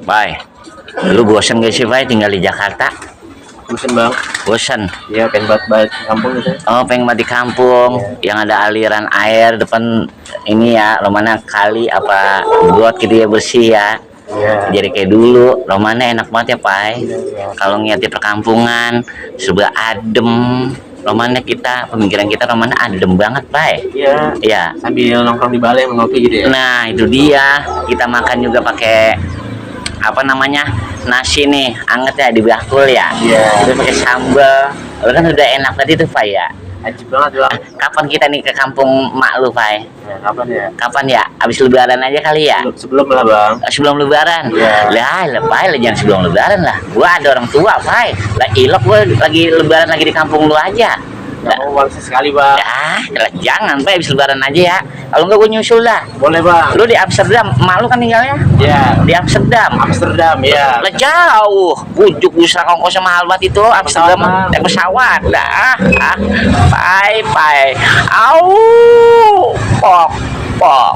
Pai, lu bosan gak sih Pai tinggal di Jakarta? Bosen bang. Bosan? Iya, pengen banget kampung gitu. Oh, pengen mati kampung yang ada aliran air depan ini ya, romana kali apa got gitu ya, bersih ya. Iya. Jadi kayak dulu, romana enak banget ya Pai. Iya. Kalau ngeliat di perkampungan, serba adem. Romana kita, pemikiran kita romana adem banget Pai. Iya. Iya. Sambil nongkrong di balai ngopi gitu ya. Nah itu dia, kita makan juga pakai apa namanya, nasi nih anget ya di bakul ya. Iya. Itu pakai sambal, itu kan udah enak tadi tuh Pai ya. Ajib banget bang. Kapan kita nih ke kampung mak lu Pai? Ya, kapan ya? Kapan ya? Abis lebaran aja kali ya. Sebelum lah bang. Sebelum lebaran. Iya. Lah Pai lah, jangan sebelum lebaran lah. Gua ada orang tua Pai, lah ilok gua lagi lebaran lagi di kampung lu aja. Nggak mau bangsa sekali bang. Jangan Pai, abis lebaran aja ya. Kalau enggak gua nyusul dah. Boleh bang. Lu di Amsterdam, mak lu kan tinggalnya Ya. di Amsterdam. Amsterdam ya. Lah jauh, bujuk busra kongkosnya mahal banget itu Amsterdam, Pesawat. naik pesawat. Pai, au, pok, pok.